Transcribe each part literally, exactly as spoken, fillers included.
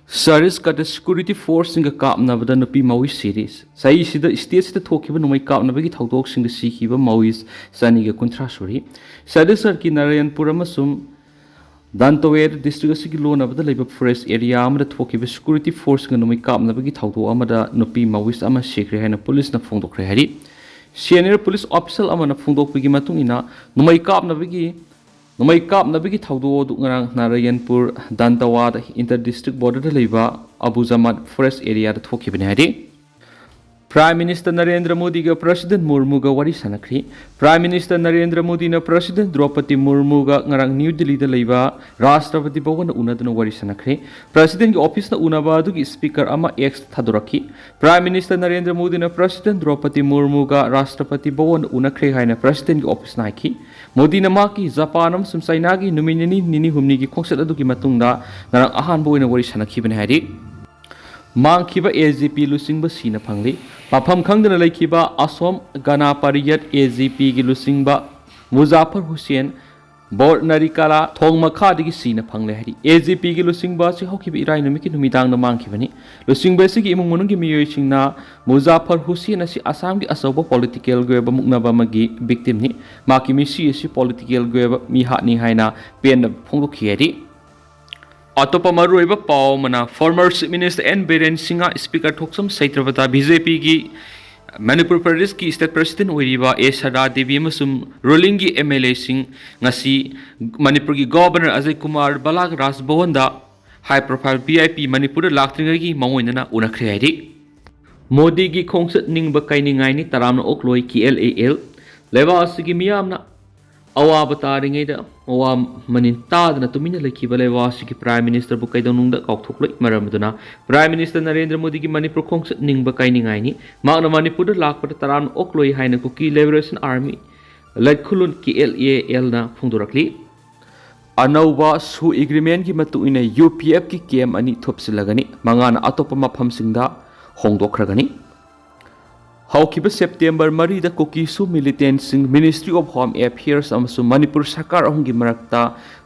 ꯁꯇꯤꯁꯒꯔꯗ security ꯐꯣꯔꯁꯁꯤꯡꯒ ꯀꯥꯞꯅꯕꯗ ꯅꯨꯄꯤ ꯃꯥꯋꯤꯁ ꯁꯤꯔꯤ꯫ ꯆꯍꯤꯁꯤꯗ ꯁ꯭ꯇꯦꯠꯁꯤꯗ ꯊꯣꯛꯈꯤꯕ ꯅꯣꯡꯃꯩ ꯀꯥꯞꯅꯕꯒꯤ ꯊꯧꯗꯣꯛꯁꯤꯡꯗ ꯁꯤꯈꯤꯕ ꯃꯥꯋꯤꯁ ꯆꯅꯤꯒ ꯀꯨꯟꯊ꯭ꯔꯥ ꯁꯨꯔꯤ꯫ ꯁꯇꯤꯁꯒꯔꯒꯤ ꯅꯥꯔꯥꯌꯟꯄꯨꯔ ꯑꯃꯁꯨꯡ ꯗꯟꯇꯋꯦꯔ ꯗꯤꯁꯇ꯭ꯔꯤꯛ ꯑꯁꯤꯒꯤ ꯂꯣꯟꯅꯕꯗ ꯂꯩꯕ ꯐꯣꯔꯦꯁ ꯑꯦꯔꯤꯌꯥ ꯑꯃꯗ ꯊꯣꯛꯈꯤꯕ ꯁꯦꯀ꯭ꯌꯨꯔꯤꯇꯤ ꯐꯣꯔꯁꯁꯤꯡꯒ ꯅꯣꯡꯃꯩ ꯀꯥꯞꯅꯕꯒꯤ ꯊꯧꯗꯣꯛ ꯑꯃꯗ ꯅꯨꯄꯤ ꯃꯥꯋꯤꯁ ꯑꯃ ꯁꯤꯈ꯭ꯔꯦ ꯍꯥꯏꯅ ꯄꯨꯂꯤꯁꯅ ꯐꯣꯡꯗꯣꯛꯈ꯭ꯔꯦ ꯍꯥꯏꯔꯤ꯫ ꯁꯦꯅꯤꯌꯔ ꯄꯨꯂꯤꯁ ꯑꯣꯐꯤꯁꯤꯌꯦꯜ ꯑꯃꯅ ꯐꯣꯡꯗꯣꯛꯄꯒꯤ ꯃꯇꯨꯡ ꯏꯟꯅ, ꯅꯣꯡꯃꯩ ꯀꯥꯞꯅꯕꯒꯤ ꯅꯣꯡꯃꯩ ꯀꯥꯞꯅꯕꯒꯤ ꯊꯧꯗꯣꯛ ꯑꯗꯨ ꯉꯔꯥꯡ ꯅꯥꯔꯥꯌꯟꯄꯨꯔ ꯗꯟꯇꯋꯥꯗ ꯏꯟꯇꯔ ꯗꯤꯁꯇ꯭ꯔꯤꯛ ꯕꯣꯔꯗꯔꯗ ꯂꯩꯕ ꯑꯕꯨꯖꯃꯥꯠ ꯐꯣꯔꯦꯁ ꯑꯦꯔꯤꯌꯥꯗ ꯊꯣꯛꯈꯤꯕꯅꯤ ꯍꯥꯏꯔꯤ꯫ ꯄ꯭ꯔꯥꯏꯝ ꯃꯤꯅꯤꯁꯇꯔ ꯅꯔꯦꯟꯗ꯭ꯔ ꯃꯣꯗꯤꯒ ꯄ꯭ꯔꯁꯤꯗꯦꯟ ꯃꯨꯔꯃꯨꯒ ꯋꯥꯔꯤ ꯁꯥꯟꯅꯈ꯭ꯔꯤ꯫ ꯄ꯭ꯔꯥꯏꯝ ꯃꯤꯅꯤꯁꯇꯔ ꯅꯔꯦꯟꯗ꯭ꯔ ꯃꯣꯗꯤꯅ ꯄ꯭ꯔꯁꯤꯗꯦꯟ ꯗ꯭ꯔꯧꯄꯗꯤ ꯃꯨꯔꯃꯨꯒ ꯉꯔꯥꯡ ꯅ꯭ꯌꯨ ꯗꯤꯜꯂꯤꯗ ꯂꯩꯕ ꯔꯥꯁꯇ꯭ꯔꯄꯇꯤ ꯚꯋꯟꯗ ꯎꯅꯗꯨꯅ ꯋꯥꯔꯤ ꯁꯥꯟꯅꯈ꯭ꯔꯦ꯫ ꯄ꯭ꯔꯁꯤꯗꯦꯟꯒꯤ ꯑꯣꯐꯤꯁꯅ ꯎꯅꯕ ꯑꯗꯨꯒꯤ ꯁ꯭ꯄꯤꯀꯔ ꯑꯃ ꯑꯦꯛꯁꯇ ꯊꯥꯗꯣꯔꯛꯈꯤ꯫ ꯄ꯭ꯔꯥꯏꯝ ꯃꯤꯅꯤꯁꯇꯔ ꯅꯔꯦꯟꯗ꯭ꯔ ꯃꯣꯗꯤꯅ ꯄ꯭ꯔꯁꯤꯗꯦꯟ ꯗ꯭ꯔꯧꯄꯗꯤ ꯃꯨꯔꯃꯨꯒ ꯔꯥꯁꯇ꯭ꯔꯄꯇꯤ ꯚꯋꯟꯗ ꯎꯅꯈ꯭ꯔꯦ ꯍꯥꯏꯅ ꯄ꯭ꯔꯁꯤꯗꯦꯟꯒꯤ ꯑꯣꯐꯤꯁꯅ ꯍꯥꯏꯈꯤ꯫ ꯃꯣꯗꯤꯅ ꯃꯍꯥꯛꯀꯤ ꯖꯄꯥꯟ ꯑꯃꯁꯨꯡ ꯆꯥꯏꯅꯥꯒꯤ ꯅꯨꯃꯤꯠ ꯅꯤꯅꯤ, ꯅꯤꯅꯤ ꯍꯨꯝꯅꯤꯒꯤ ꯈꯣꯡꯆꯠ ꯑꯗꯨꯒꯤ ꯃꯇꯨꯡꯗ ꯉꯔꯥꯡ ꯑꯍꯥꯟꯕ ꯑꯣꯏꯅ ꯋꯥꯔꯤ ꯁꯥꯟꯅꯈꯤꯕꯅꯤ ꯍꯥꯏꯔꯤ꯫ ꯃꯥꯡꯈꯤꯕ ꯑꯦ ꯖꯤ ꯄꯤ ꯂꯨꯆꯤꯡꯕ ꯁꯤꯅ ꯐꯪꯂꯤ꯫ ꯃꯐꯝ ꯈꯪꯗꯅ ꯂꯩꯈꯤꯕ ꯑꯁꯣꯝ ꯒꯅ ꯄꯔꯤꯌꯠ ꯑꯦ ꯖꯤ ꯄꯤꯒꯤ ꯂꯨꯆꯤꯡꯕ ꯃꯨꯖꯥꯐꯔ ꯍꯨꯁꯦꯟ ꯕꯣꯔꯅꯔꯤꯀꯥꯂꯥ ꯊꯣꯡ ꯃꯈꯥꯗꯒꯤ ꯁꯤꯅ ꯐꯪꯂꯦ ꯍꯥꯏꯔꯤ꯫ ꯑꯦ ꯖꯤ ꯄꯤꯒꯤ ꯂꯨꯆꯤꯡꯕ ꯑꯁꯤ ꯍꯧꯈꯤꯕ ꯏꯔꯥꯏ ꯅꯨꯃꯤꯠꯀꯤ ꯅꯨꯃꯤꯗꯥꯡꯗ ꯃꯥꯡꯈꯤꯕꯅꯤ꯫ ꯂꯨꯆꯤꯡꯕ ꯑꯁꯤꯒꯤ ꯏꯃꯨꯡ ꯃꯅꯨꯡꯒꯤ ꯃꯤꯑꯣꯏꯁꯤꯡꯅ ꯃꯨꯖꯥꯐꯔ ꯍꯨꯁꯦꯟ ꯑꯁꯤ ꯑꯁꯥꯝꯒꯤ ꯑꯆꯧꯕ ꯄꯣꯂꯤꯇꯤꯀꯦꯜꯒꯤ ꯑꯣꯏꯕ ꯃꯨꯛꯅꯕ ꯑꯃꯒꯤ ꯚꯤꯛꯇꯤꯝꯅꯤ꯫ ꯃꯍꯥꯛꯀꯤ ꯃꯤꯁꯤ ꯑꯁꯤ ꯄꯣꯂꯤꯇꯤꯀꯦꯜꯒꯤ ꯑꯣꯏꯕ ꯃꯤꯍꯥꯠꯅꯤ ꯍꯥꯏꯅ ꯄꯦꯟꯗꯕ ꯐꯣꯡꯗꯣꯛꯈꯤ ꯍꯥꯏꯔꯤ꯫ ꯑꯇꯣꯞꯄ ꯃꯔꯨꯑꯣꯏꯕ ꯄꯥꯎ ꯑꯃꯅ, former chief minister N Biren Singh, speaker Thokchom ꯁꯩꯇ꯭ꯔꯕꯇ, ꯕꯤ ꯖꯦ ꯄꯤꯒꯤ ꯃꯅꯤꯄꯨꯔ ꯄ꯭ꯔꯗꯦꯁꯀꯤ ꯁ꯭ꯇꯦꯠ ꯄ꯭ꯔꯁꯤꯗꯦꯟꯠ ꯑꯣꯏꯔꯤꯕ ꯑꯦ ꯁꯔꯗꯥ ꯗꯦꯕꯤ ꯑꯃꯁꯨꯡ ꯔꯨꯂꯤꯡꯒꯤ ꯑꯦꯝ ꯑꯦꯜ ꯑꯦꯁꯤꯡ ꯉꯁꯤ ꯃꯅꯤꯄꯨꯔꯒꯤ ꯒꯣꯕꯔꯅꯔ ꯑꯖꯌ ꯀꯨꯃꯥꯔ ꯕꯂꯥꯒ ꯔꯥꯖ ꯚꯋꯟꯗ high profile V I P ꯃꯅꯤꯄꯨꯔꯗ ꯂꯥꯛꯇ꯭ꯔꯤꯉꯩꯒꯤ ꯃꯥꯡꯑꯣꯏꯅꯅ ꯎꯅꯈ꯭ꯔꯦ ꯍꯥꯏꯔꯤ꯫ ꯃꯣꯗꯤꯒꯤ ꯈꯣꯡꯆꯠ ꯅꯤꯡꯕ ꯀꯥꯏꯅꯤꯡꯉꯥꯏꯅꯤ, ꯇꯔꯥꯝꯅ ꯑꯣꯛꯂꯣꯏ ꯀꯦ ꯑꯦꯜ ꯑꯦ ꯑꯦꯜ꯫ ꯂꯩꯕꯥꯛ ꯑꯁꯤꯒꯤ ꯃꯤꯌꯥꯝꯅ ꯑꯋꯥꯕ ꯇꯥꯔꯤꯉꯩꯗ ꯑꯋꯥ ꯃꯅꯤꯟ ꯇꯥꯗꯅ ꯇꯨꯃꯤꯟꯅ ꯂꯩꯈꯤꯕ ꯂꯩꯕꯥꯛ ꯑꯁꯤꯒꯤ ꯄ꯭ꯔꯥꯏꯝ ꯃꯤꯅꯤꯁꯇꯔꯕꯨ ꯀꯩꯗꯧꯅꯨꯡꯗ ꯀꯥꯎꯊꯣꯛꯂꯣꯏ꯫ ꯃꯔꯝ ꯑꯗꯨꯅ ꯄ꯭ꯔꯥꯏꯝ ꯃꯤꯅꯤꯁꯇꯔ ꯅꯔꯦꯟꯗ꯭ꯔ ꯃꯣꯗꯤꯒꯤ ꯃꯅꯤꯄꯨꯔ ꯈꯣꯡꯆꯠ ꯅꯤꯡꯕ ꯀꯥꯏꯅꯤꯡꯉꯥꯏꯅꯤ꯫ ꯃꯍꯥꯛꯅ ꯃꯅꯤꯄꯨꯔꯗ ꯂꯥꯛꯄꯗ ꯇꯔꯥꯝꯅ ꯑꯣꯛꯂꯣꯏ ꯍꯥꯏꯅ ꯀꯨꯀꯤ ꯂꯤꯕꯔꯦꯁꯟ ꯑꯥꯔꯃꯤ ꯂꯩꯈꯨꯂꯨꯟ ꯀꯦ ꯑꯦꯜ ꯑꯦ ꯑꯦꯜꯅ ꯐꯣꯡꯗꯣꯔꯛꯂꯤ꯫ ꯑꯅꯧꯕ ꯁꯨ ꯑꯦꯒ꯭ꯔꯤꯃꯦꯟꯒꯤ ꯃꯇꯨꯡ ꯏꯟꯅ ꯌꯨ ꯄꯤ ꯑꯦꯐꯀꯤ ꯀꯦꯝ ꯑꯅꯤ ꯊꯨꯞꯆꯤꯜꯂꯒꯅꯤ, ꯃꯉꯥꯅ ꯑꯇꯣꯞꯄ ꯃꯐꯝꯁꯤꯡꯗ ꯍꯣꯡꯗꯣꯛꯈ꯭ꯔꯒꯅꯤ꯫ ꯍꯧꯈꯤꯕ ꯁꯦꯞꯇꯦꯝꯕꯔ ꯃꯔꯤꯗ ꯀꯨꯀꯤ ꯁꯨ ꯃꯤꯂꯤꯇꯦꯟꯠꯁꯤꯡ, ꯃꯤꯅꯤꯁꯇ꯭ꯔꯤ ꯑꯣꯐ ꯍꯣꯝ ꯑꯦꯐꯤꯌꯔꯁ ꯑꯃꯁꯨꯡ ꯃꯅꯤꯄꯨꯔ ꯁꯔꯀꯥꯔ ꯑꯍꯨꯝꯒꯤ ꯃꯔꯛꯇ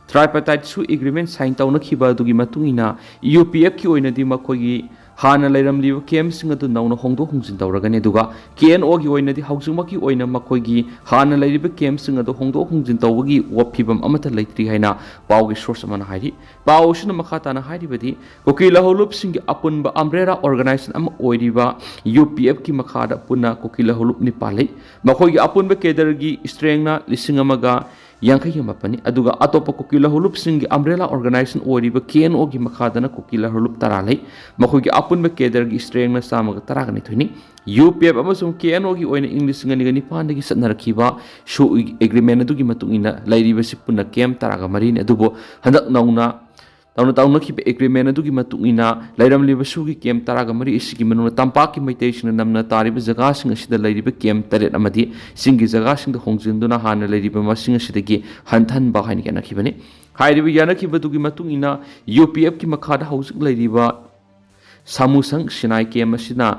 Tripartite ꯁꯨ ꯑꯦꯒ꯭ꯔꯤꯃꯦꯟ ꯁꯥꯏꯟ ꯇꯧꯅꯈꯤꯕ ꯑꯗꯨꯒꯤ ꯃꯇꯨꯡ ꯏꯟꯅ ꯌꯨ ꯄꯤ ꯑꯦꯐꯀꯤ ꯑꯣꯏꯅꯗꯤ ꯃꯈꯣꯏꯒꯤ ꯍꯥꯟꯅ ꯂꯩꯔꯝꯂꯤꯕ ꯀꯦꯝꯁꯤꯡ ꯑꯗꯨ ꯅꯧꯅ ꯍꯣꯡꯗꯣꯛ ꯍꯣꯡꯖꯤꯟ ꯇꯧꯔꯒꯅꯤ꯫ ꯑꯗꯨꯒ ꯀꯦ ꯑꯦꯟ ꯑꯣꯒꯤ ꯑꯣꯏꯅꯗꯤ ꯍꯧꯖꯤꯛꯃꯛꯀꯤ ꯑꯣꯏꯅ ꯃꯈꯣꯏꯒꯤ ꯍꯥꯟꯅ ꯂꯩꯔꯤꯕ ꯀꯦꯝꯁꯤꯡ ꯑꯗꯨ ꯍꯣꯡꯗꯣꯛ ꯍꯣꯡꯖꯤꯟ ꯇꯧꯕꯒꯤ ꯋꯥ-, ꯐꯤꯕꯝ ꯑꯃꯠꯇ ꯂꯩꯇ꯭ꯔꯤ ꯍꯥꯏꯅ ꯄꯥꯎꯒꯤ ꯁꯣꯔꯁ ꯑꯃꯅ ꯍꯥꯏꯔꯤ꯫ ꯄꯥꯎ ꯑꯁꯤꯅ ꯃꯈꯥ ꯇꯥꯅ ꯍꯥꯏꯔꯤꯕꯗꯤ, ꯀꯨꯀꯤ ꯂꯧꯍꯧꯂꯨꯞꯁꯤꯡꯒꯤ ꯑꯄꯨꯟꯕ ꯑꯝꯕ꯭ꯔꯦꯂꯥ ꯑꯣꯔꯒꯅꯥꯏꯖꯦꯁꯟ ꯑꯃ ꯑꯣꯏꯔꯤꯕ ꯌꯨ ꯄꯤ ꯑꯦꯐꯀꯤ ꯃꯈꯥꯗ ꯄꯨꯟꯅ ꯀꯨꯀꯤ ꯂꯧꯍꯧꯂꯨꯞ ꯅꯤꯄꯥꯜ ꯂꯩ꯫ ꯃꯈꯣꯏꯒꯤ ꯑꯄꯨꯟꯕ ꯀꯦꯗꯔꯒꯤ ꯁ꯭ꯇꯔꯦꯡꯅ ꯂꯤꯁꯤꯡ ꯑꯃꯒ ꯌꯥꯡꯈꯩꯒ ꯃꯥꯄꯟꯅꯤ꯫ ꯑꯗꯨꯒ ꯑꯇꯣꯞꯄ ꯀꯨꯀꯤ ꯂꯧꯍꯧꯂꯨꯞꯁꯤꯡꯒꯤ ꯑꯝꯕ꯭ꯔꯦꯂꯥ ꯑꯣꯔꯒꯅꯥꯏꯖꯦꯁꯟ ꯑꯣꯏꯔꯤꯕ ꯀꯦ ꯑꯦꯟ ꯑꯣꯒꯤ ꯃꯈꯥꯗꯅ ꯀꯨꯀꯤ ꯂꯧꯍꯧꯂꯨꯞ ꯇꯔꯥ ꯂꯩ꯫ ꯃꯈꯣꯏꯒꯤ ꯑꯄꯨꯟꯕ ꯀꯦꯗꯔꯒꯤ ꯁ꯭ꯇꯔꯦꯡꯅ ꯆꯥꯝꯃꯒ ꯇꯔꯥꯒ ꯅꯤꯊꯣꯏꯅꯤ꯫ ꯌꯨ ꯄꯤ ꯑꯦꯐ ꯑꯃꯁꯨꯡ ꯀꯦ ꯑꯦꯟ ꯑꯣꯒꯤ ꯑꯣꯏꯅ ꯏꯪ ꯂꯤꯁꯤꯡ ꯑꯅꯤꯒ ꯅꯤꯄꯥꯟꯗꯒꯤ ꯆꯠꯅꯔꯛꯈꯤꯕ ꯁꯨ ꯑꯦꯒ꯭ꯔꯤꯃꯦꯟ ꯑꯗꯨꯒꯤ ꯃꯇꯨꯡ ꯏꯟꯅ ꯂꯩꯔꯤꯕꯁꯤ ꯄꯨꯟꯅ ꯀꯦꯝ ꯇꯔꯥꯒ ꯃꯔꯤꯅꯤ꯫ ꯑꯗꯨꯕꯨ ꯍꯟꯗꯛ ꯅꯧꯅ ꯇꯧꯅ ꯇꯧꯅꯈꯤꯕ ꯑꯦꯒ꯭ꯔꯤꯃꯦꯟ ꯑꯗꯨꯒꯤ ꯃꯇꯨꯡ ꯏꯟꯅ ꯂꯩꯔꯝꯂꯤꯕ ꯁꯨꯒꯤ ꯀꯦꯝ ꯇꯔꯥꯒ ꯃꯔꯤ ꯑꯁꯤꯒꯤ ꯃꯅꯨꯡꯗ ꯇꯝꯄꯥꯛꯀꯤ ꯃꯩꯇꯩꯁꯤꯡꯅ ꯅꯝꯅ ꯇꯥꯔꯤꯕ ꯖꯒꯥꯁꯤꯡ ꯑꯁꯤꯗ ꯂꯩꯔꯤꯕ ꯀꯦꯝ ꯇꯔꯦꯠ ꯑꯃꯗꯤ ꯆꯤꯡꯒꯤ ꯖꯒꯥꯁꯤꯡꯗ ꯍꯣꯡꯖꯤꯟꯗꯨꯅ ꯍꯥꯟꯅ ꯂꯩꯔꯤꯕ ꯃꯁꯤꯡ ꯑꯁꯤꯗꯒꯤ ꯍꯟꯊꯍꯟꯕ ꯍꯥꯏꯅ ꯌꯥꯅꯈꯤꯕꯅꯤ꯫ ꯍꯥꯏꯔꯤꯕ ꯌꯥꯅꯈꯤꯕꯗꯨꯒꯤ ꯃꯇꯨꯡ ꯏꯟꯅ ꯌꯨ ꯄꯤ ꯑꯦꯐꯀꯤ ꯃꯈꯥꯗ ꯍꯧꯖꯤꯛ ꯂꯩꯔꯤꯕ ꯁꯥꯃꯨꯁꯪ ꯁꯤꯅꯥꯏ ꯀꯦꯝ ꯑꯁꯤꯅ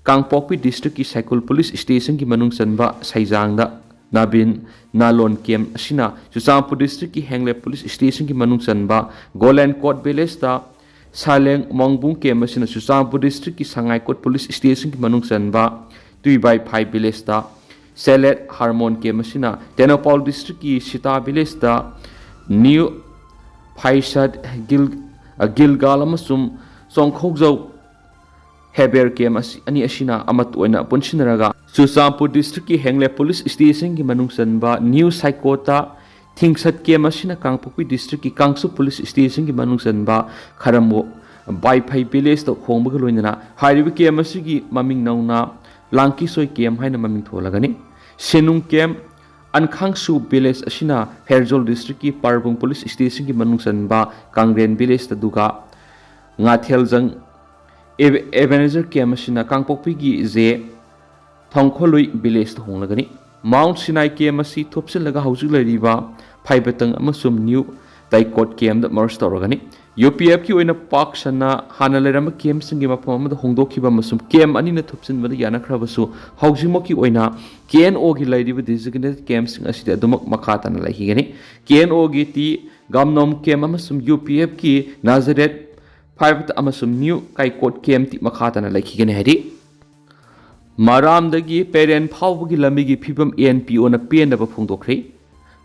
ꯀꯥꯡꯄꯣꯛꯄꯤ ꯗꯤꯁꯇ꯭ꯔꯤꯛꯀꯤ ꯁꯥꯏꯀꯨꯜ ꯄꯨꯂꯤꯁ ꯁ꯭ꯇꯦꯁꯟꯒꯤ ꯃꯅꯨꯡ ꯆꯟꯕ ꯁꯩꯖꯥꯡꯗ ꯅꯥꯕꯤꯟ ꯅꯥꯂꯣꯟ ꯀꯦꯝ ꯑꯁꯤꯅ ꯆꯨꯔꯆꯥꯟꯄꯨꯔ ꯗꯤꯁꯇ꯭ꯔꯤꯛꯀꯤ ꯍꯦꯡꯂꯦ ꯄꯨꯂꯤꯁ ꯁ꯭ꯇꯦꯁꯟꯒꯤ ꯃꯅꯨꯡ ꯆꯟꯕ ꯒꯣꯂꯦꯟ ꯀꯣꯠ ꯚꯤꯂꯦꯖꯇ ꯁꯥꯂꯦꯡ ꯃꯣꯡꯕꯨꯡ ꯀꯦꯝ ꯑꯁꯤꯅ ꯆꯨꯔꯆꯥꯟꯄꯨꯔ ꯗꯤꯁꯇ꯭ꯔꯤꯛꯀꯤ ꯁꯉꯥꯏꯀꯣꯠ ꯄꯨꯂꯤꯁ ꯁ꯭ꯇꯦꯁꯟꯒꯤ ꯃꯅꯨꯡ ꯆꯟꯕ ꯇꯨꯏꯕꯥꯏꯐꯥꯏ ꯚꯤꯂꯦꯖꯇ, ꯁꯦꯂꯦꯠ ꯍꯥꯔꯃꯣꯟ ꯀꯦꯝ ꯑꯁꯤꯅ ꯇꯦꯡꯅꯧꯄꯥꯜ ꯗꯤꯁꯇ꯭ꯔꯤꯛꯀꯤ ꯁꯤꯇꯥ ꯚꯤꯂꯦꯖꯇ, ꯅ꯭ꯌꯨ ꯐꯥꯏꯁꯥꯠ ꯒꯤꯜ-, ꯒꯤꯜꯒꯥꯜ ꯑꯃꯁꯨꯡ ꯆꯣꯡꯈꯧꯖꯧ ꯍꯦꯕꯦꯔ ꯀꯦꯝ ꯑꯁꯤ, ꯑꯅꯤ ꯑꯁꯤꯅ ꯑꯃꯠꯇ ꯑꯣꯏꯅ ꯄꯨꯟꯁꯤꯟꯅꯔꯒ ꯆꯨꯔꯆꯥꯟꯄꯨꯔ ꯗꯤꯁꯇ꯭ꯔꯤꯛꯀꯤ ꯍꯦꯡꯂꯦ ꯄꯨꯂꯤꯁ ꯁ꯭ꯇꯦꯁꯟꯒꯤ ꯃꯅꯨꯡ ꯆꯟꯕ ꯅ꯭ꯌꯨ ꯁꯥꯏꯀꯣꯇꯥ ꯊꯤꯡꯁꯠ ꯀꯦꯝ ꯑꯁꯤꯅ ꯀꯥꯡꯄꯣꯛꯄꯤ ꯗꯤꯁꯇ꯭ꯔꯤꯛꯀꯤ ꯀꯥꯡꯁꯨ ꯄꯨꯂꯤꯁ ꯁ꯭ꯇꯦꯁꯟꯒꯤ ꯃꯅꯨꯡ ꯆꯟꯕ ꯈꯔꯝꯕꯣ ꯕꯥꯏꯐꯩ ꯚꯤꯂꯦꯖꯇ ꯍꯣꯡꯕꯒ ꯂꯣꯏꯅꯅ ꯍꯥꯏꯔꯤꯕ ꯀꯦꯝ ꯑꯁꯤꯒꯤ ꯃꯃꯤꯡ ꯅꯧꯅ ꯂꯥꯡꯀꯤꯁꯣꯏ ꯀꯦꯝ ꯍꯥꯏꯅ ꯃꯃꯤꯡ ꯊꯣꯜꯂꯒꯅꯤ꯫ ꯁꯦꯅꯨꯡ ꯀꯦꯝ ꯑꯟꯈꯥꯡꯁꯨ ꯚꯤꯂꯦꯖ ꯑꯁꯤꯅ ꯐꯦꯔꯖꯣꯜ ꯗꯤꯁꯇ꯭ꯔꯤꯛꯀꯤ ꯄꯥꯔꯕꯨꯡ ꯄꯨꯂꯤꯁ ꯁ꯭ꯇꯦꯁꯟꯒꯤ ꯃꯅꯨꯡ ꯆꯟꯕ ꯀꯥꯡꯔꯦꯟ ꯚꯤꯂꯦꯖ, ꯑꯗꯨꯒ ꯉꯥꯊꯦꯜꯖꯪ ꯑꯦꯕ-, ꯑꯦꯕꯦꯅꯦꯖꯔ ꯀꯦꯝ ꯑꯁꯤꯅ ꯀꯥꯡꯄꯣꯛꯄꯤꯒꯤ ꯖꯦ ꯊꯣꯡꯈꯣꯂꯨꯏ ꯚꯤꯂꯦꯖꯇ ꯍꯣꯡꯂꯒꯅꯤ꯫ ꯃꯥꯎꯟꯠ ꯁꯤꯅꯥꯏ ꯀꯦꯝ ꯑꯁꯤ ꯊꯨꯞꯆꯤꯜꯂꯒ ꯍꯧꯖꯤꯛ ꯂꯩꯔꯤꯕ ꯐꯥꯏꯕꯇꯪ ꯑꯃꯁꯨꯡ ꯅ꯭ꯌꯨ ꯇꯥꯏꯀꯣꯠ ꯀꯦꯝꯗ ꯃꯔꯖ ꯇꯧꯔꯒꯅꯤ꯫ ꯌꯨ ꯄꯤ ꯑꯦꯐꯀꯤ ꯑꯣꯏꯅ ꯄꯥꯛ ꯁꯟꯅ ꯍꯥꯟꯅ ꯂꯩꯔꯝꯕ ꯀꯦꯝꯁꯤꯡꯒꯤ ꯃꯐꯝ ꯑꯃꯗ ꯍꯣꯡꯗꯣꯛꯈꯤꯕ ꯑꯃꯁꯨꯡ ꯀꯦꯝ ꯑꯅꯤꯅ ꯊꯨꯞꯆꯤꯟꯕꯗ ꯌꯥꯅꯈ꯭ꯔꯕꯁꯨ, ꯍꯧꯖꯤꯛꯃꯛꯀꯤ ꯑꯣꯏꯅ ꯀꯦ ꯑꯦꯟ ꯑꯣꯒꯤ ꯂꯩꯔꯤꯕ ꯗꯤꯖꯤꯒꯅꯦꯇꯦꯗ ꯀꯦꯝꯁꯤꯡ ꯑꯁꯤꯗꯤ ꯑꯗꯨꯃꯛ ꯃꯈꯥ ꯇꯥꯅ ꯂꯩꯈꯤꯒꯅꯤ꯫ ꯀꯦ ꯑꯦꯟ ꯑꯣꯒꯤ ꯇꯤ ꯒꯥꯝꯅꯣꯝ ꯀꯦꯝ ꯑꯃꯁꯨꯡ ꯌꯨ ꯄꯤ ꯑꯦꯐꯀꯤ ꯅꯥꯖꯔꯦꯠ ꯐꯥꯏꯚ ꯑꯃꯁꯨꯡ ꯅ꯭ꯌꯨ ꯀꯥꯏꯀꯣꯠ ꯀꯦꯝꯇꯤ ꯃꯈꯥ ꯇꯥꯅ ꯂꯩꯈꯤꯒꯅꯤ ꯍꯥꯏꯔꯤ꯫ ꯃꯔꯥꯝꯗꯒꯤ ꯄꯦꯔꯦꯟ ꯐꯥꯎꯕꯒꯤ ꯂꯝꯕꯤꯒꯤ ꯐꯤꯕꯝ ꯑꯦꯟ ꯄꯤ ꯑꯣꯅ ꯄꯦꯟꯗꯕ ꯐꯣꯡꯗꯣꯛꯈ꯭ꯔꯦ꯫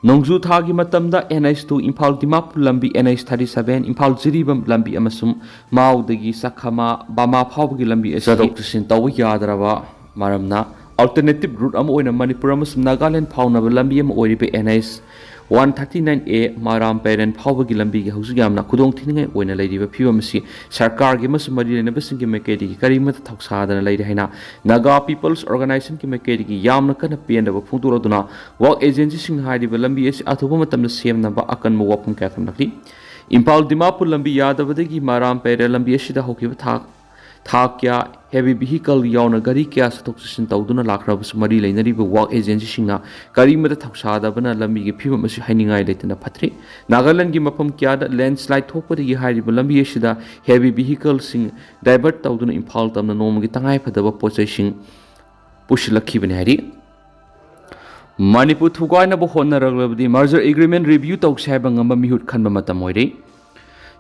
ꯅꯣꯡꯖꯨ ꯊꯥꯒꯤ ꯃꯇꯝꯗ N H two Imphal Dimapur ꯂꯝꯕꯤ, N H thirty seven Imphal Jiribam ꯂꯝꯕꯤ ꯑꯃꯁꯨꯡ ꯃꯥꯎꯗꯒꯤ ꯆꯈꯃꯥ ꯕꯥꯃꯥ ꯐꯥꯎꯕꯒꯤ ꯂꯝꯕꯤ ꯑꯁꯤ ꯆꯠꯊꯣꯛ ꯆꯠꯁꯤꯟ ꯇꯧꯕ ꯌꯥꯗ꯭ꯔꯕ ꯃꯔꯝꯅ, ꯑꯜꯇꯔꯅꯦꯇꯤꯚ ꯔꯨꯠ ꯑꯃ ꯑꯣꯏꯅ ꯃꯅꯤꯄꯨꯔ ꯑꯃꯁꯨꯡ ꯅꯥꯒꯥꯂꯦꯟ ꯐꯥꯎꯅꯕ ꯂꯝꯕꯤ ꯑꯃ ꯑꯣꯏꯔꯤꯕ N H one thirty nine A ꯃꯔꯥꯝ ꯄꯦꯔꯦꯟ ꯐꯥꯎꯕꯒꯤ ꯂꯝꯕꯤꯒꯤ ꯍꯧꯖꯤꯛ ꯌꯥꯝꯅ ꯈꯨꯗꯣꯡꯊꯤꯅꯤꯡꯉꯥꯏ ꯑꯣꯏꯅ ꯂꯩꯔꯤꯕ ꯐꯤꯕꯝ ꯑꯁꯤ ꯁꯔꯀꯥꯔꯒꯤ ꯑꯃꯁꯨꯡ ꯃꯔꯤ ꯂꯩꯅꯕꯁꯤꯡꯒꯤ ꯃꯥꯏꯀꯩꯗꯒꯤ ꯀꯔꯤꯃꯠꯇ ꯊꯧꯁꯥꯗꯅ ꯂꯩꯔꯦ ꯍꯥꯏꯅ ꯅꯥꯒꯥ ꯄꯤꯄꯜꯁ ꯑꯣꯔꯒꯅꯥꯏꯖꯦꯁꯟꯒꯤ ꯃꯥꯏꯀꯩꯗꯒꯤ ꯌꯥꯝꯅ ꯀꯟꯅ ꯄꯦꯟꯗꯕ ꯐꯣꯡꯗꯣꯔꯛꯇꯨꯅ ꯋꯥꯛ ꯑꯦꯖꯦꯟꯁꯤꯁꯤꯡꯅ ꯍꯥꯏꯔꯤꯕ ꯂꯝꯕꯤ ꯑꯁꯤ ꯑꯊꯨꯕ ꯃꯇꯝꯗ ꯁꯦꯝꯅꯕ ꯑꯀꯟꯕ ꯋꯥꯐꯝ ꯀꯌꯥ ꯊꯝꯂꯛꯂꯤ꯫ ꯏꯝꯐꯥꯜ ꯗꯤꯃꯥꯄꯨꯔ ꯂꯝꯕꯤ ꯌꯥꯗꯕꯗꯒꯤ ꯃꯔꯥꯝ ꯄꯦꯔꯦꯟ ꯂꯝꯕꯤ ꯑꯁꯤꯗ ꯍꯧꯈꯤꯕ ꯊꯥ ꯊꯥ ꯀꯌꯥ ꯍꯦꯚꯤ ꯚꯤꯍꯤꯀꯜ ꯌꯥꯎꯅ ꯒꯥꯔꯤ ꯀꯌꯥ ꯆꯠꯊꯣꯛ ꯆꯠꯁꯤꯟ ꯇꯧꯗꯨꯅ ꯂꯥꯛꯈ꯭ꯔꯕꯁꯨ, ꯃꯔꯤ ꯂꯩꯅꯔꯤꯕ ꯋꯥꯛ ꯑꯦꯖꯦꯟꯁꯤꯁꯤꯡꯅ ꯀꯔꯤꯃꯠꯇ ꯊꯧꯁꯥꯗꯕꯅ ꯂꯝꯕꯤꯒꯤ ꯐꯤꯕꯝ ꯑꯁꯤ ꯍꯥꯏꯅꯤꯡꯉꯥꯏ ꯂꯩꯇꯅ ꯐꯠꯇ꯭ꯔꯤ꯫ ꯅꯥꯒꯥꯂꯦꯟꯒꯤ ꯃꯐꯝ ꯀꯌꯥꯗ ꯂꯦꯟꯁ꯭ꯂꯥꯏꯗ ꯊꯣꯛꯄꯗꯒꯤ ꯍꯥꯏꯔꯤꯕ ꯂꯝꯕꯤ ꯑꯁꯤꯗ ꯍꯦꯚꯤ ꯚꯤꯍꯤꯀꯜꯁꯤꯡ ꯗꯥꯏꯚꯔꯠ ꯇꯧꯗꯨꯅ ꯏꯝꯐꯥꯜ ꯇꯝꯅ ꯅꯣꯡꯃꯒꯤ ꯇꯉꯥꯏꯐꯗꯕ ꯄꯣꯠꯆꯩꯁꯤꯡ ꯄꯨꯁꯤꯜꯂꯛꯈꯤꯕꯅꯤ ꯍꯥꯏꯔꯤ꯫ ꯃꯅꯤꯄꯨꯔ ꯊꯨꯒꯥꯏꯅꯕ ꯍꯣꯠꯅꯔꯛꯂꯕꯗꯤ ꯃꯔꯖꯔ ꯑꯦꯒ꯭ꯔꯤꯃꯦꯟ ꯔꯤꯚ꯭ꯌꯨ ꯇꯧꯁꯦ ꯍꯥꯏꯕ ꯉꯝꯕ ꯃꯤꯍꯨꯠ ꯈꯟꯕ ꯃꯇꯝ ꯑꯣꯏꯔꯦ꯫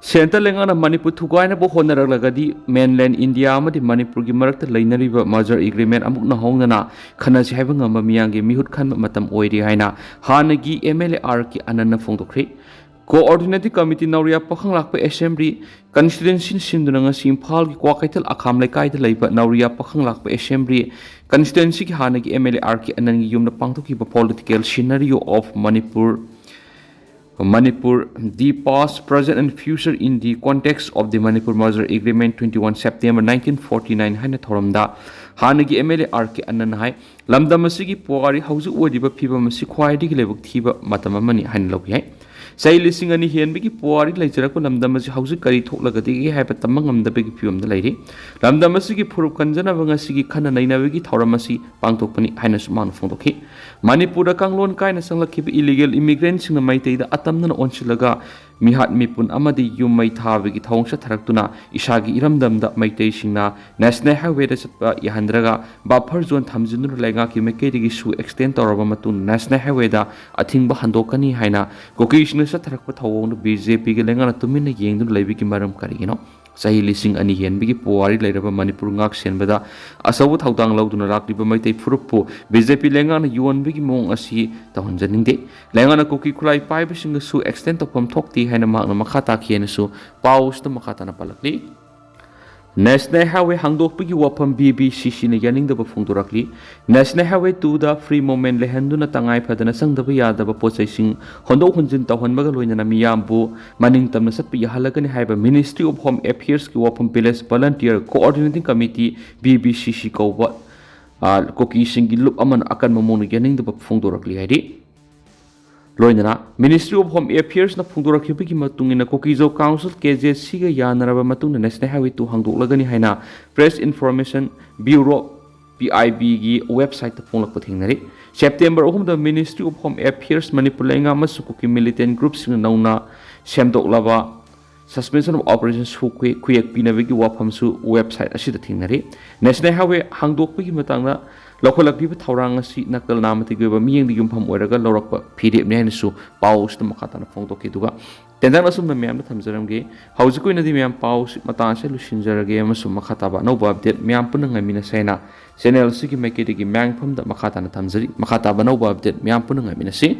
ꯁꯦꯟꯇꯔ ꯂꯩꯉꯥꯛꯅ ꯃꯅꯤꯄꯨꯔ ꯊꯨꯒꯥꯏꯅꯕ ꯍꯣꯠꯅꯔꯛꯂꯒꯗꯤ ꯃꯦꯟꯂꯦꯟ ꯏꯟꯗꯤꯌꯥ ꯑꯃꯗꯤ ꯃꯅꯤꯄꯨꯔꯒꯤ ꯃꯔꯛꯇ ꯂꯩꯅꯔꯤꯕ ꯃꯔꯖꯔ ꯑꯦꯒ꯭ꯔꯤꯃꯦꯟ ꯑꯃꯨꯛ ꯅꯧꯍꯧꯅꯅ ꯈꯟꯅꯁꯤ ꯍꯥꯏꯕ ꯉꯝꯕ ꯃꯤꯌꯥꯝꯒꯤ ꯃꯤꯍꯨꯠ ꯈꯟꯕ ꯃꯇꯝ ꯑꯣꯏꯔꯦ ꯍꯥꯏꯅ ꯍꯥꯟꯅꯒꯤ M L A R K ꯑꯅꯟꯅ ꯐꯣꯡꯗꯣꯛꯈ꯭ꯔꯦ꯫ ꯀꯣꯑꯣꯔꯗꯤꯅꯦꯇꯤꯡ ꯀꯃꯤꯇꯤ ꯅꯧꯔꯤꯌꯥ ꯄꯥꯈꯪꯂꯥꯛꯄ ꯑꯦꯁꯦꯝꯕ꯭ꯂꯤ ꯀꯟꯁꯇꯤꯇ꯭ꯋꯦꯟꯁꯤꯅ ꯁꯤꯟꯗꯨꯅ ꯉꯁꯤ ꯏꯝꯐꯥꯜꯒꯤ ꯀ꯭ꯋꯥꯀꯩꯊꯦꯜ ꯑꯈꯥꯝ ꯂꯩꯀꯥꯏꯗ ꯂꯩꯕ ꯅꯧꯔꯤꯌꯥ ꯄꯥꯈꯪꯂꯥꯛꯄ ꯑꯦꯁꯦꯝꯕ꯭ꯂꯤ ꯀꯟꯁꯇꯤꯇ꯭ꯋꯦꯟꯁꯤꯒꯤ ꯍꯥꯟꯅꯒꯤ ꯑꯦꯝ ꯑꯦꯜ ꯑꯦ ꯑꯥꯔ ꯀꯦ ꯑꯅꯟꯒꯤ ꯌꯨꯝꯗ ꯄꯥꯡꯊꯣꯛꯈꯤꯕ Political Scenario of Manipur, Manipur, the Past, Present and Future in the Context of the Manipur Merger Agreement, twenty one September nineteen forty nine ꯍꯥꯏꯅ ꯊꯧꯔꯝꯗ ꯍꯥꯟꯅꯒꯤ M L A R K ꯑꯅꯟꯅ ꯍꯥꯏ, ꯂꯝꯗꯝ ꯑꯁꯤꯒꯤ ꯄꯨꯋꯥꯔꯤ ꯍꯧꯖꯤꯛ ꯑꯣꯏꯔꯤꯕ ꯐꯤꯕꯝ ꯑꯁꯤ ꯈ꯭ꯋꯥꯏꯗꯒꯤ ꯂꯥꯏꯕꯛ ꯊꯤꯕ ꯃꯇꯝ ꯑꯃꯅꯤ ꯍꯥꯏꯅ ꯂꯧꯕ ꯌꯥꯏ꯫ ꯆꯍꯤ ꯂꯤꯁꯤꯡ ꯑꯅꯤ ꯍꯦꯟꯕꯒꯤ ꯄꯨꯋꯥꯔꯤ ꯂꯩꯖꯔꯛꯄ ꯂꯝꯗꯝ ꯑꯁꯤ ꯍꯧꯖꯤꯛ ꯀꯔꯤ ꯊꯣꯛꯂꯒꯗꯒꯦ ꯍꯥꯏꯕ ꯇꯝꯕ ꯉꯝꯗꯕꯒꯤ ꯐꯤꯕꯝꯗ ꯂꯩꯔꯤ꯫ ꯂꯝꯗꯝ ꯑꯁꯤꯒꯤ ꯐꯨꯔꯨꯞ ꯀꯟꯖꯅꯕ ꯉꯁꯤꯒꯤ ꯈꯟꯅ ꯅꯩꯅꯕꯒꯤ ꯊꯧꯔꯝ ꯑꯁꯤ ꯄꯥꯡꯊꯣꯛꯄꯅꯤ ꯍꯥꯏꯅꯁꯨ ꯃꯥꯅ ꯐꯣꯡꯗꯣꯛꯈꯤ꯫ ꯃꯅꯤꯄꯨꯔꯗ ꯀꯥꯡꯂꯣꯟ ꯀꯥꯏꯅ ꯆꯪꯂꯛꯈꯤꯕ ꯏꯂꯤꯒꯦꯜ ꯏꯃꯤꯒ꯭ꯔꯦꯟꯁꯤꯡꯅ ꯃꯩꯇꯩꯗ ꯑꯇꯝꯅꯅ ꯑꯣꯟꯁꯤꯜꯂꯒ ꯃꯤꯍꯥꯠ ꯃꯤꯄꯨꯟ ꯑꯃꯗꯤ ꯌꯨꯝ ꯃꯩ ꯊꯥꯕꯒꯤ ꯊꯧꯑꯣꯡ ꯆꯠꯊꯔꯛꯇꯨꯅ ꯏꯁꯥꯒꯤ ꯏꯔꯝꯗꯝꯗ ꯃꯩꯇꯩꯁꯤꯡꯅ ꯅꯦꯁꯅꯦꯜ ꯍꯥꯏꯋꯦꯗ ꯆꯠꯄ ꯌꯥꯍꯟꯗ꯭ꯔꯒ ꯕꯐꯔ ꯖꯣꯟ ꯊꯝꯖꯤꯟꯗꯨꯅ ꯂꯩꯉꯥꯛꯀꯤ ꯃꯥꯏꯀꯩꯗꯒꯤ ꯁꯨ ꯑꯦꯛꯁꯇꯦꯟ ꯇꯧꯔꯕ ꯃꯇꯨꯡꯗ ꯅꯦꯁꯅꯦꯜ ꯍꯥꯏꯋꯦꯗ ꯑꯊꯤꯡꯕ ꯍꯟꯗꯣꯛꯀꯅꯤ ꯍꯥꯏꯅ ꯀꯨꯀꯤꯁꯤꯡꯅ ꯆꯠꯊꯔꯛꯄ ꯊꯧꯑꯣꯡꯗꯨ ꯕꯤ ꯖꯦ ꯄꯤꯒꯤ ꯂꯩꯉꯥꯛꯅ ꯇꯨꯃꯤꯟꯅ ꯌꯦꯡꯗꯨꯅ ꯂꯩꯕꯒꯤ ꯃꯔꯝ ꯀꯔꯤꯒꯤꯅꯣ? ꯆꯍꯤ ꯂꯤꯁꯤꯡ ꯑꯅꯤ ꯍꯦꯟꯕꯒꯤ ꯄꯨꯋꯥꯔꯤ ꯂꯩꯔꯕ ꯃꯅꯤꯄꯨꯔ ꯉꯥꯛ ꯁꯦꯟꯕꯗ ꯑꯆꯧꯕ ꯊꯧꯗꯥꯡ ꯂꯧꯗꯨꯅ ꯂꯥꯛꯂꯤꯕ ꯃꯩꯇꯩ ꯐꯨꯔꯨꯞꯄꯨ ꯕꯤ ꯖꯦ ꯄꯤ ꯂꯩꯉꯥꯛꯅ ꯌꯣꯟꯕꯒꯤ ꯃꯑꯣꯡ ꯑꯁꯤ ꯇꯧꯍꯟꯖꯅꯤꯡꯗꯦ꯫ ꯂꯩꯉꯥꯛꯅ ꯀꯨꯀꯤ ꯈꯨꯠꯂꯥꯏ ꯄꯥꯏꯕꯁꯤꯡꯗꯁꯨ ꯑꯦꯛꯁꯇꯦꯟ ꯇꯧꯐꯝ ꯊꯣꯛꯇꯦ ꯍꯥꯏꯅ ꯃꯍꯥꯛꯅ ꯃꯈꯥ ꯇꯥꯈꯤ ꯍꯥꯏꯅꯁꯨ ꯄꯥꯎ ꯑꯁꯤꯗ ꯃꯈꯥ ꯇꯥꯅ ꯄꯜꯂꯛꯂꯤ꯫ ꯅꯦꯁꯅꯦꯜ ꯍꯥꯏꯋꯦ ꯍꯥꯡꯗꯣꯛꯄꯒꯤ ꯋꯥꯐꯝ ꯕꯤ ꯕꯤ ꯁꯤ ꯁꯤꯅ ꯌꯥꯅꯤꯡꯗꯕ ꯐꯣꯡꯗꯣꯔꯛꯂꯤ꯫ ꯅꯦꯁꯅꯦꯜ ꯍꯥꯏꯋꯦ ꯇꯨꯗ ꯐ꯭ꯔꯤ ꯃꯨꯚꯃꯦꯟ ꯂꯩꯍꯟꯗꯨꯅ ꯇꯉꯥꯏ ꯐꯗꯅ ꯆꯪꯗꯕ ꯌꯥꯗꯕ ꯄꯣꯠꯆꯩꯁꯤꯡ ꯍꯣꯟꯗꯣꯛ ꯍꯣꯟꯖꯤꯟ ꯇꯧꯍꯟꯕꯒ ꯂꯣꯏꯅꯅ ꯃꯤꯌꯥꯝꯕꯨ ꯃꯅꯤꯡ ꯇꯝꯅ ꯆꯠꯄ ꯌꯥꯍꯜꯂꯒꯅꯤ ꯍꯥꯏꯕ Ministry of Home Affairs ꯀꯤ ꯋꯥꯐꯝ Village Volunteer Coordinating Committee, V V C ꯁꯤ ꯀꯧꯕ, ꯑ, ꯀꯨꯀꯤꯁꯤꯡꯒꯤ ꯂꯨꯞ ꯑꯃꯅ ꯑꯀꯟꯕ ꯃꯑꯣꯡꯗ ꯌꯥꯅꯤꯡꯗꯕ ꯐꯣꯡꯗꯣꯔꯛꯂꯤ ꯍꯥꯏꯔꯤ꯫ ꯂꯣꯏꯅꯅ Ministry of Home Affairs ꯅ ꯐꯣꯡꯗꯣꯔꯛꯈꯤꯕꯒꯤ ꯃꯇꯨꯡ ꯏꯟꯅ ꯀꯨꯀꯤꯖꯣ ꯀꯥꯎꯟꯁꯤꯜ, ꯀꯦ ꯖꯦ ꯁꯤ ꯒ ꯌꯥꯅꯔꯕ ꯃꯇꯨꯡꯗ ꯅꯦꯁꯅꯦꯜ ꯍꯥꯏꯋꯦ ꯇꯨ ꯍꯥꯡꯗꯣꯛꯂꯒꯅꯤ ꯍꯥꯏꯅ Press Information Bureau, P I B ꯒꯤ ꯋꯦꯕꯁꯥꯏꯠꯇ ꯐꯣꯡꯂꯛꯄ ꯊꯦꯡꯅꯔꯤ꯫ ꯁꯦꯞꯇꯦꯝꯕꯔ ꯑꯍꯨꯝꯗ Ministry of Home Affairs, Manipur ꯂꯩꯉꯥꯛ ꯑꯃꯁꯨꯡ ꯀꯨꯀꯤ ꯃꯤꯂꯤꯇꯦꯟ ꯒ꯭ꯔꯨꯞꯁꯤꯡꯅ ꯅꯧꯅ ꯁꯦꯝꯗꯣꯛꯂꯕ Suspension of Operation ꯁꯨ ꯈꯨꯌꯦꯛ, ꯈꯨꯌꯦꯛ ꯄꯤꯅꯕꯒꯤ ꯋꯥꯐꯝꯁꯨ ꯋꯦꯕꯁꯥꯏꯠ ꯑꯁꯤꯗ ꯊꯦꯡꯅꯔꯤ꯫ ꯅꯦꯁꯅꯦꯜ ꯍꯥꯏꯋꯦ ꯍꯥꯡꯗꯣꯛꯄꯒꯤ ꯃꯇꯥꯡꯗ ꯂꯧꯈꯠꯂꯛꯂꯤꯕ ꯊꯧꯔꯥꯡ ꯑꯁꯤ ꯅꯀꯜ ꯅꯥꯃꯇꯤꯒꯤ ꯑꯣꯏꯕ ꯃꯤꯠꯌꯦꯡꯗ ꯌꯨꯝꯐꯝ ꯑꯣꯏꯔꯒ ꯂꯧꯔꯛꯄ ꯐꯤꯔꯦꯞꯅꯤ ꯍꯥꯏꯅꯁꯨ ꯄꯥꯎ ꯑꯁꯤꯗ ꯃꯈꯥ ꯇꯥꯅ ꯐꯣꯡꯗꯣꯛꯈꯤ꯫ ꯑꯗꯨꯒ ꯇꯦꯟꯇꯛꯅ ꯑꯁꯨꯝꯅ ꯃꯌꯥꯝꯗ ꯊꯝꯖꯔꯝꯒꯦ꯫ ꯍꯧꯖꯤꯛꯀꯤ ꯑꯣꯏꯅꯗꯤ ꯃꯌꯥꯝ ꯄꯥꯎ ꯑꯁꯤ ꯃꯇꯥꯡ ꯑꯁꯤꯗ ꯂꯣꯏꯁꯤꯟꯖꯔꯒꯦ ꯑꯃꯁꯨꯡ ꯃꯈꯥ ꯇꯥꯕ ꯑꯅꯧꯕ ꯑꯞꯗꯦꯠ ꯃꯌꯥꯝ ꯄꯨꯟꯅ ꯉꯥꯏꯃꯤꯟꯅꯁꯦ ꯍꯥꯏꯅ ꯆꯦꯅꯦꯜ ꯑꯁꯤꯒꯤ ꯃꯥꯏꯀꯩꯗꯒꯤ ꯃꯌꯥꯝꯐꯝꯗ ꯃꯈꯥ ꯇꯥꯅ ꯊꯝꯖꯔꯤ꯫ ꯃꯈꯥ ꯇꯥꯕ ꯑꯅꯧꯕ ꯑꯞꯗꯦꯠ ꯃꯌꯥꯝ ꯄꯨꯟꯅ ꯉꯥꯏꯃꯤꯟꯅꯁꯤ꯫